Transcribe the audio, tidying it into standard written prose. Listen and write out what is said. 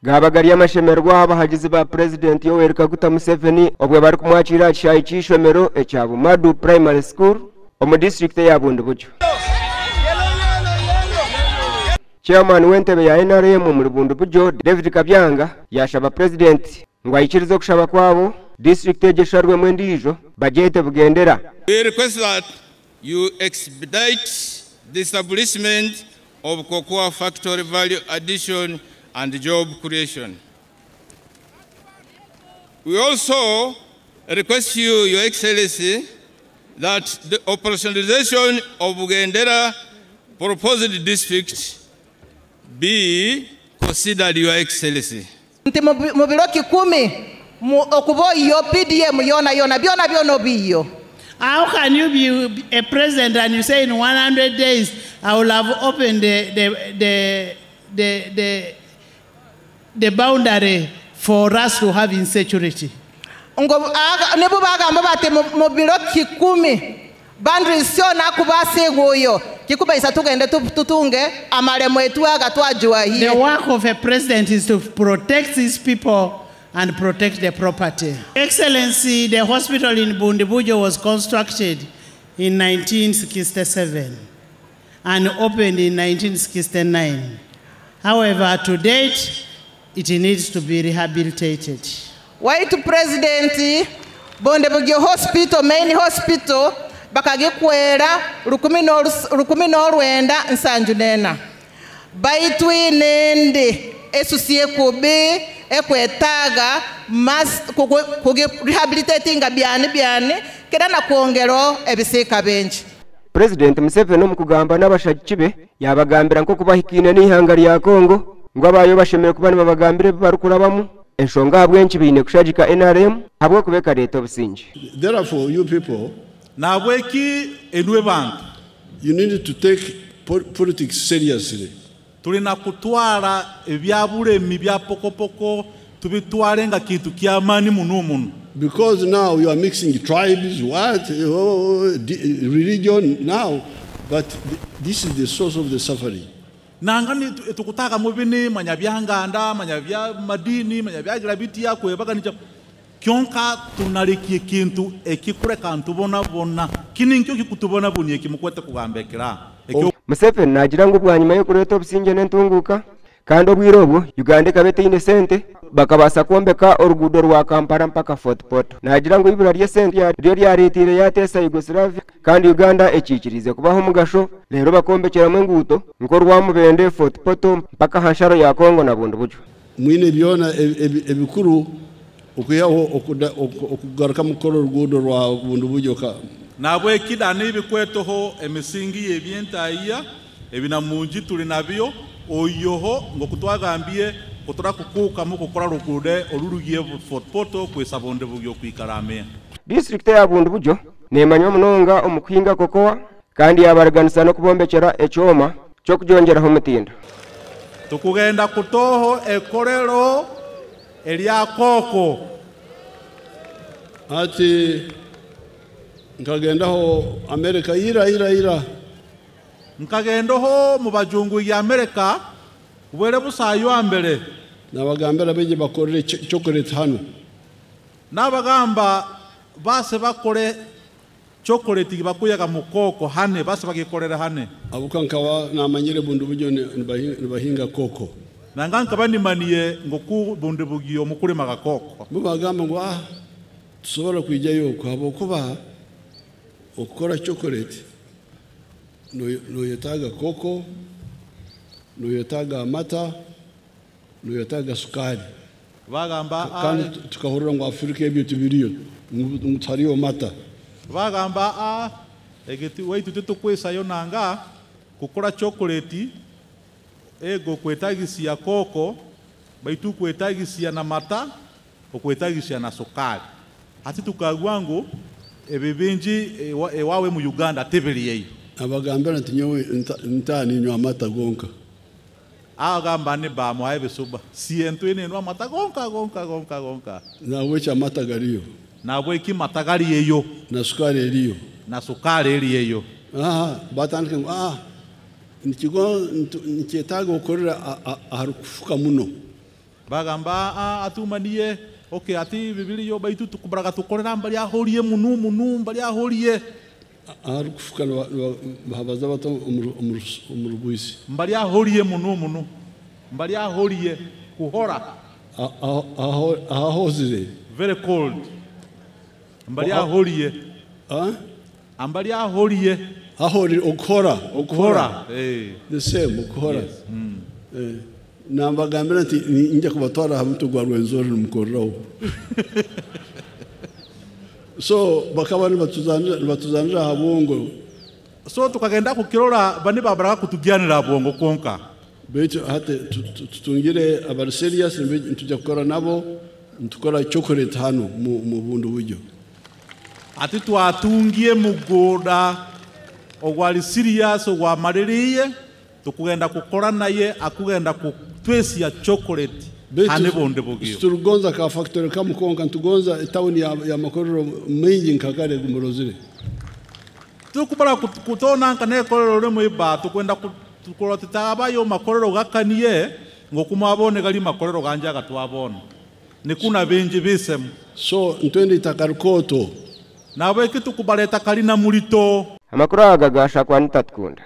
Gaaba gari amashemererwa aha bahagizi ba Purezidenti Yoweri Kaguta Museveni obwe barikumwakiira aha kishaayi ky'eishomero ekya Bumadu Primary School omu disiturikiti eya Bundibugyo. Chairman w'entebe ya NRM omuri Bundibugyo, David Kabyanga yaashaba Purezidenti ngu aikirize okushaba kwabo, disiturikiti egyo esharwemu endiijo bagyete Bugendera. We request that you expedite the establishment of cocoa factory value addition and job creation. We also request you, Your Excellency, that the operationalization of Bugendera proposed district be considered, Your Excellency. Nti mu biro kikumi okuba oiyo PDM yoona yoona byona byona obiiyo. How can you be a president and you say in 100 days I will have opened the boundary for us to have insecurity? Ngu nibo bagamba bati mu biro kikumi boundaries syona akubaasa iguuyo kikubaisa tugende tutunge amaremo etwaga twajuahie. The work of a president is to protect his people and protect the property. Excellency, the hospital in Bundibugyo was constructed in 1967 and opened in 1969. However, to date, it needs to be rehabilitated. Waitu President, Bundibugyo Hospital, main hospital, bakagikwera 1974. Baitu nende esusie kubi ekwetaga mas kugi rehabilitatinga byani byani kera na kuongero ebisika benji. President Museveni omukugamba n'abashagiki be yabagambira nko kubahikine n'ihanga lya Kongo ngo abayo bashemere kuba nibabagambire barukurabamu enshonga abwenki biine kushagika NRM habwokubeka leta obusinge. Therefore you people nabweki enwe bantu you need to take politics seriously. Tulina kutwara ebyabulemi bya pokopoko tubitware nga kintu kyamani muno muno. Because now you are mixing tribes, what, oh, religion now, but this is the source of the suffering. Nanga ni tukutaka mubini manya byanganda manya bya madini manya bya gravity yakwebaganija kyonka tunalikie kintu ekikureka ntubona bona kininkyo kikutubona bunye kimukwete kugambekera. Museveni nagira ngu bwanyuma yo kureta obusinge n'entunguka kandi obwire obwo Uganda ekaba etaine sente bakabasa kwombeka oruguudo rwa Kampala mpaka Fort Portal. Nagira ngu ibura ry'esente ryo ryareetire yateesa Yugoslavia kandi Uganda ekiikirize kubaho omugasho leero bakombekyeramu enguuto nk'orwa Mubende Fort Portal mpaka aha nsharo ya Kongo na Bundibugyo. Mwine byona ebikuru okwihaho okugaruka mukora oruguudo rwa Bundibugyo. Nabwekida nibikwetoho emisingi y'ebyentaiya ebinamungi tuli nabyo oyoho ngokutwagambie kutora kukuka mu kukora rugude orurugiye Fort Portal kwesa Bundibugyo kwikarame. District ya Bundibugyo nemanywa munonga omukuhinga kokoa kandi yabaraganisa no kubombekera ekyoma kyokujonjeraho omutindo. Tukugenda kutoho ekorero erya koko ati nkagendaho Amerika ira ira ira nkagendaho mu bajungu ya Amerika ubwere busayo ambere nabagambira beje bakorere chocolate hano nabagamba base bakore chocolate bakuyaga mukoko hane base bagikorera hane abuka nkawa namanyire Bundibugyo nibahinga koko nanga nkaba nimaniye ngoku Bundibugyo mukulima gakoko mubagamba ngo ah tusobora kwijayo kwabokuba okukora chocolate noyetaga koko noyetaga amata noyetaga sukari bagamba kandi tukahurira ngo Afrika ebyo tubiriyo ngutariyo mata bagamba a egeti waitu tutukwesayo nanga kukora chocolate ego kwetagisia koko baitu kwetagisia na mata okwetagisia na sukari hati tukagwangu ebibinji ewawe mu Uganda tebiriyeyo. Abagambira nti nyowe ntani nywa amata gonka. Agamba ne ba mwaye besuba. Si entwene nwa amata gonka gonka gonka gonka. Nawe cha amata gariyo. Nawe ki mata gariyeyo. Na sukari eriyo. Na sukari eriyeyo. Ah, batandika ah nikigo nikyetaaga okorera aharukufuka muno. Bagamba aa atumaniye okay ati bibiliyo baitu tukubaraga tukorera mbali ahorie munu munu mbali ahorie Aharikufuka nibahabaza bata omu rugwisi? Mbali ahorie munu munu mbali ahorie kuhora. Ahahozire. Very cold. Mbali ahorie. Ambali ahorie. Ahori okuhora. Okuhora. The same okuhora. Yes. Nambagambira nti nja kubatwara aha mutwe gwa Rwenzori nimukoreraho. So bakaba nibatuzanira aha bwongo. So tukagenda kukirora bani babaraga kutugyanira bwongo kwonka. Baitu hati tutungire abari serious nitujya kukora nabo nitukora chocolate hano mu bundu buryo. Ati twatungie mugoda ogwali serious ogwamaririye tukugenda kukora naye akugenda kutwesia chocolate hane bonde bugio. Turugonza ka factory kamukonka ntugonza town ya makorero mingi nkakare gumurozire. Tukubara kutona nkane korero rimwe ba tukwenda tukora tutabayo makorero gakaniye ngo kumabone gali makorero ganja gatwabona. Nikuna bingi bisemu. So ntwendi takarikoto. Nawe kitukubaleta kalina mulito. Amakuru aga gashakwa nitatkunda.